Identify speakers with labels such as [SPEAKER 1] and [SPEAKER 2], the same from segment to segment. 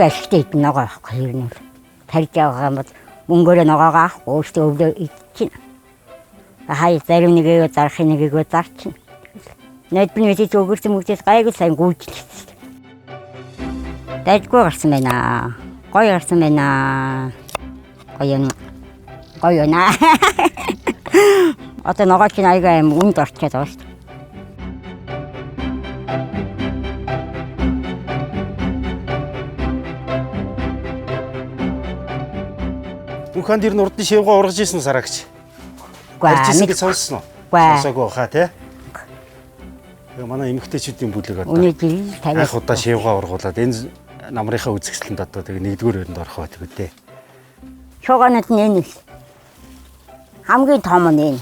[SPEAKER 1] Хамгийн ашигтай идэх ногоо байхгүй ер нь бол. Тарж явах юм бол мөнгөөрөө ногоогоо авахгүй өөртөө өвлөө идчихнэ. Хай зарим нэгээ зарахын нэгээгөө зарчихна. Найдвар мэдээж өгөрсөн мөгдөөс гайгүй сайн гүйжлээ. Дайггүй гарсан байна. Гоё гарсан байна. Гоё юм. Гоё байна. Одоо ногоо чинь аяга аим үнд орчоод байгаа шүү дээ.
[SPEAKER 2] Мөнх хаан дэр нь урдны шивгаа ургаж исэн сараагч.
[SPEAKER 1] Үгүй
[SPEAKER 2] Тарж исэн гэж сонссон уу?
[SPEAKER 1] Үгүй.
[SPEAKER 2] Сонсоогүй хаа тий. Тэгээ манай эмэгтэйчүүдийн бүлэг одоо
[SPEAKER 1] Үнэ жил тавиад
[SPEAKER 2] анх удаа шивгаа ургуулад энэ намрынхаа үзэсгэлэнд одоо тэгээ нэгдүгээр өрөнд орох байдаг үү дээ.
[SPEAKER 1] Шугаанууд нь энэ л. Хамгийн том нь энэ.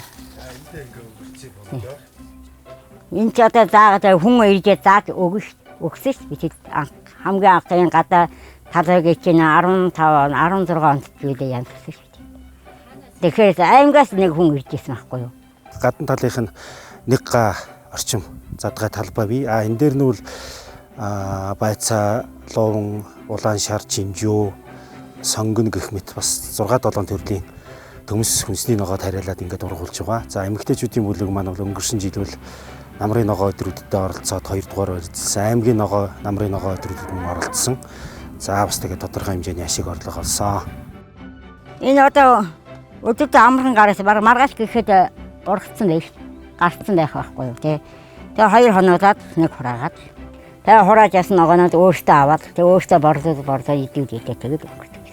[SPEAKER 1] Энэ ч одоо заагаад хүн иржээ зааж өгнө ш. Өгсөн ш. Би тэд хамгийн анх энэ гадаа талыг чинь 15 он 16 онд ч үлээ янзсан ш. Тэгэхээр аймгаас нэг хүн ирж исэн байхгүй юу?
[SPEAKER 2] Гадна талынх нь нэг га орчим задгай талбай бий. А энэ дээр нь бол байцаа, лууван, улаан шар, чинжүү, сонгон гэх мэт бас 6 7 төрлийн төмс хүнсний ногоо тариалаад ингээд ургуулж байгаа. За эмэгтэйчүүдийн бүлэг маань бол өнгөрсөн жил бол намрын ногоо өдрүүдэд оролцоод 2 дугаар оролцсон. Аймгийн ногоо, намрын ногоо өдрүүдэд мөн оролцсон. За бас тэгээд тодорхой хэмжээний ашиг орлого олсон.
[SPEAKER 1] Энэ одоо өдөртөө амархан гараас баг маргааш гэхэд ургацсан байх. Гарцсан байх байхгүй юу тий. Тэгээ хоёр хоноодоод нэг хураагаад. Тэгээ хурааж ясан ногоонод өөртөө аваад тэгээ өөртөө бордоо бордоо идэв идэв тэгээд өнгөрдөг.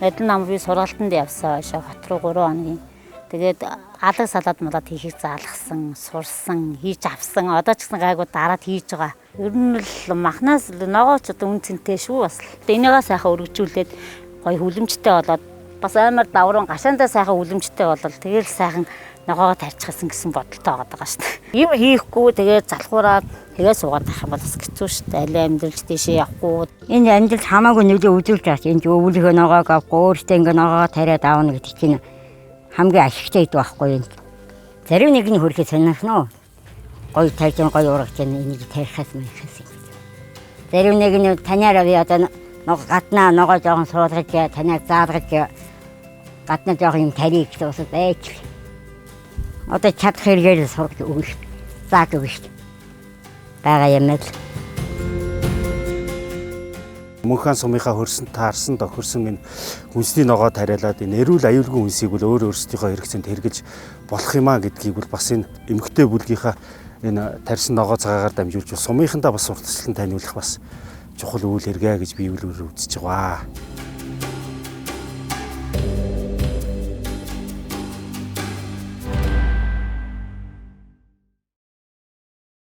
[SPEAKER 3] Нодлон нам би сургалтанд явсан хойшоо хот руу 3 хоногийн. Тэгээд алаг салаад малаад хийхийг заалгасан, сурсан, хийж авсан. Одоо ч гэсэн гайгүй дараад хийж байгаа. Ер нь л махнаас л ногооч одоо үн цэнтэй шүү бас. Энийгээ сайхан өргөжүүлээд гоё хүлэмжтэй болоод бас амар давран гашаандаа сайхан хүлэмжтэй болол тэгэл сайхан ногоогоо тарьчихсан гэсэн бодолтой байгаа шүү дээ. Юм хийхгүй тэгээд залхуураад тэгээд суугаад байх юм бол бас хэцүү шүү дээ. Аль амьдралж тийшээ явахгүй.
[SPEAKER 1] Энэ амьдрал хамаагүй нөлөө үзүүлж байгаа. Энэ өвлөхөө ногоог авахгүй өөртөө ингээ ногоогоо тариад авна гэдэг чинь хамгийн ашигтай гэдэг байхгүй юу? Зарим нэг нь хөрхө сонирхно. Гоё тарж гоё ургаж яана энийг тарихаас мэрхээс юм. Зарим нэг нь танаараа би одоо гаднаа ногоо жоохон суулгаж танаа заалгаж гаднаа жоохон юм тарих гэсэн усад байж. Одоо чадах хэрэгээр сургаж өгнө шүү. Зааж өгнө шүү. Байгаа юм л.
[SPEAKER 2] Мөнх хаан сумынхаа хөрсөн таарсан тохирсон энэ хүнсний ногоо тариалаад энэ эрүүл аюулгүй хүнсийг бол өөр өөрсдийнхөө хэрэгцээнд хэрэгжилж болох юм а гэдгийг бол бас энэ эмэгтэй бүлгийнхаа энэ тарьсан ногоо цагаагаар дамжуулж сумынхандаа бас сурталчлан таниулах бас чухал үйл хэрэгэ гэж би үйл үзэж байгаа.